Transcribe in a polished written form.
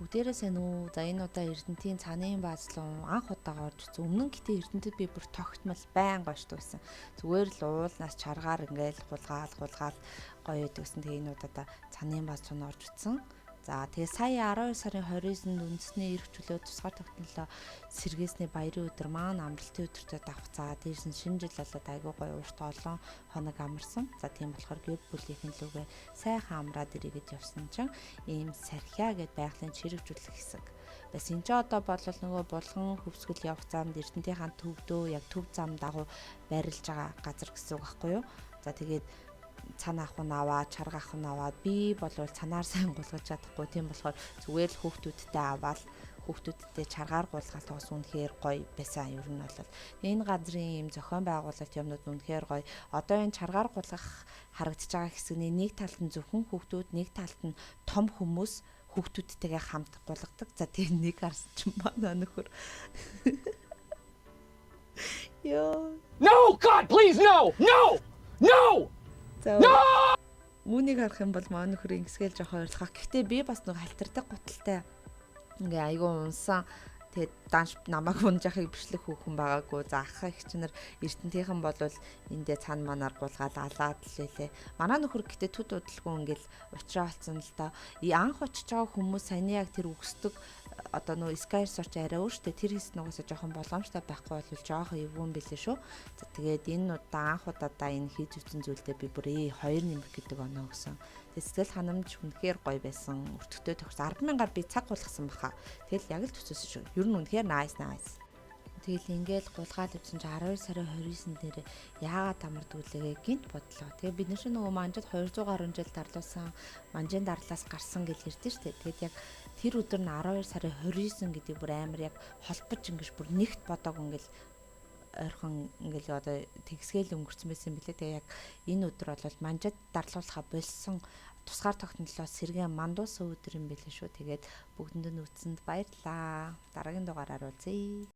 Бүгдээрээ сайн үү? За, энэ удаа Эрдэнэтийн Цаанын баазлун анх удаага орж үзсэн. Өмнө нь гэтээ Эрдэнэтэд би бүр тогтмол байнга очдог гэсэн. Зүгээр л уулнаас чаргаар ингээл гулгаал гулгаал гоё идэг гэсэн. Тэгээ энэ удаадаа Цаанын баазлун орж үзсэн. За, тэгээ сая 12 сарын 29-нд үндэсний эрх чөлөө тусгаар тогтнолоо сэргээсний баярын өдөр маань амралтын өдөртөө давхцаа. Дээрс нь шинэ жил болоод айгүй гоё урт олон хоног амарсан. За, тийм болохоор гэр бүлийнхэн лүгээ сайхан амраад ирээгээд явсан чинь ийм Сархиа гэд байгалийн чирэгжүүлэх хэсэг байсан. Энд ч одоо болол нөгөө Булган Хөвсгөл явах замд Эрдэнэтийн төвдөө яг төв зам дагуу байрлаж байгаа газар гэсэн үг байхгүй юу? За, тэгээд цан ах нь аваад, чарга ах нь аваад, би болвол цанаар сайн гулгаж чадахгүй. Тийм болохоор зүгээр л хүүхдүүдтэй аваад, хүүхдүүдтэй чаргаар гулгаал тоос үнэхээр гоё байсан ер нь бол. Энэ газрын ийм зохион байгуулалт юмнууд үнэхээр гоё. Одоо энэ чаргаар гулгах харагдаж байгаа хэсэгний нэг талд нь зөвхөн хүүхдүүд, нэг талд нь том хүмүүс хүүхдүүдтэйгээ хамт гулгадаг. За, тэр нэг харсан чинь манай нөхөр ёо. No! God, please, no! No! No! За, үүнийг харах юм бол манай нөхөр ингэсгээл жоох ойлгох. Гэхдээ би бас нэг халтардаг гуталтай ингээ айгүй унсан. Тэгээд данш намайг унж яхахыг бичлэх хүүхэн байгаагүй. За, ах их чинь нар Эрдэнтийнхэн болвол эндээ цан манаар гулгаал алаад л лээ. Манай нөхөр гэтээ төд удалгүй ингээл уучраа олцсон л доо. Анх очиж байгаа хүмүүс саяны яг тэр үгсдэг одоо нөө Sky Resort арай өөр штэ, тэр хэсэг нугасаа жоохон боломжтой байхгүй бол жоохон эвгүй юм билээ шүү. За, тэгээд энэ удаа анх удаадаа энэ хийж үтсэн зүйлдээ би бүр 2 нэмэх гэдэг оноо өгсөн. Тэгээд сэтгэл ханамж үнэхээр гоё байсан. Өртөгтэй тохирсон. 10 000-аар би цаг гулгасан баха. Тэгэл яг л төсөөсөн шүү. Ер нь үнэхээр nice, nice. Тэгэл ингээл гулгаал явсан чи 12 сарын 29 дээр яагаад амардаг үлээгээ гинт бодлоо. Тэгээ бид нар чинь нөгөө манжид 200 гаруй жил дарлуулсан, манжийн дарлаас гарсан гэж ярьдэн штэ. Тэгээд яг тэр өдөр нь 12 сарын 29 гэдэг бүр амар яг холбож ингэж бүр нэгт бодог ингээл ойрхон ингээл одоо тэгсгээл өнгөрцөн байсан билээ. Тэгээ яг энэ өдөр бол манжид дарлуулахаа болсон, тусгаар тогтнолоо сэргээн мандуулсан өдөр юм билээ шүү. Тэгээд бүгдэнд нь үзсэнд баярлалаа. Дараагийн дугаараар уулзъя.